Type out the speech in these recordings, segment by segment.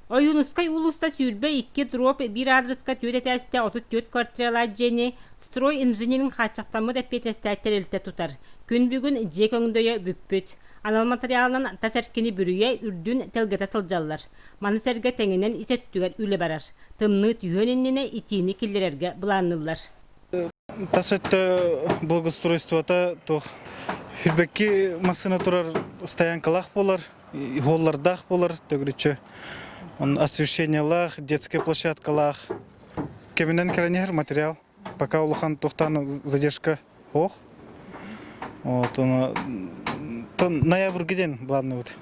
Ойуунускай уулусса 22 дробь биир аадырыска түөрт этээстээх 34 квартиралаах дьиэни Стройинжиниринг хааччахтаммыт эппиэтинэстээх тэрилтэ тутар. Күн бүгүн дьиэ көҥдөйө бүппүт. Анал матырыйаалынан тас эркини бүрүйэ, үрдүн тэлгэтэ сылдьаллар. Маны сэргэ тэҥинэн ис өттүгэр үлэ барар. Тымныы түһүөн иннинэ итиини киллэрэргэ былаанныыллар. Тас өттө благоустройствота туох Хүрбэкки массыына турар стоянкалаах буолар, холлардаах буолар төгүрүччү. Он освещениелаах, детская площадкалаах. Кэминэн кэлэн иһэр материал. Пока улахан туохтаан задержка ох. Вот, ноябрьга диэн былаанныбыт.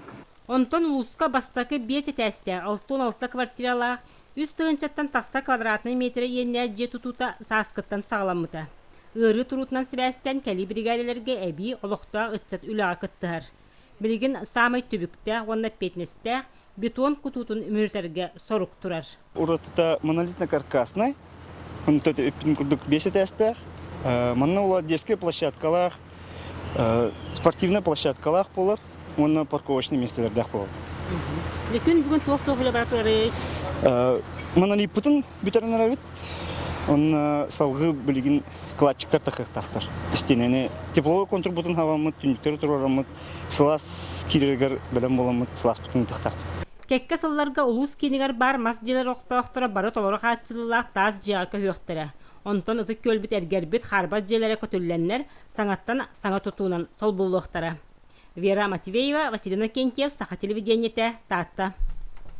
Онтон улууска бастакы биэс этээстээх 66 квартиралаах 3 тыһыынчаттан тахса квадратнай миэтэрэ иэннээх дьиэ тутуута сааскыттан саҕаламмыта. Ыарыы туруутунан сибээстээн кэлии биригээдэлэргэ эбии олохтоох ыччат үлэҕэ кыттыһар. Билигин саамай түбүктээх уонна эппиэтинэстээх бетон кутуутун үмүрүтэргэ сорук турар. Уратыта монолитно-каркасный, эппитин курдук биэс этээстээх. Манна ула детскай площадкалаах, спортивнай площадкалаах буолар уонна парковочный миэстэлэрдээх буолар. Күн бүгүн туох-туох үлэ бара турарый? Монолиппытын бүтэрэн эрэбит. Онно салгыы билигин кладчиктар тахыахтаахтар. Истиэнэни тепловой контурбутун хабаммыт, түннүктэри туруораммыт, сылаас киирэригэр бэлэм буоламмыт, сылааспытын ытыахтаахпыт. Кэккэ сылларга улуус киинигэр баар мас дьиэлэр олохтоохторо бары толору хааччыллыылаах таас дьиэҕэ көһүөхтэрэ. Онтон Ытык Күөлбүт эргэрбит хаарбах дьиэлэрэ көтүллэннэр, саҥаттан саҥа тутуунан солбуллуохтара. Вера Матвеева, Василина Кентьев, Саха телевидениетэ, Таатта.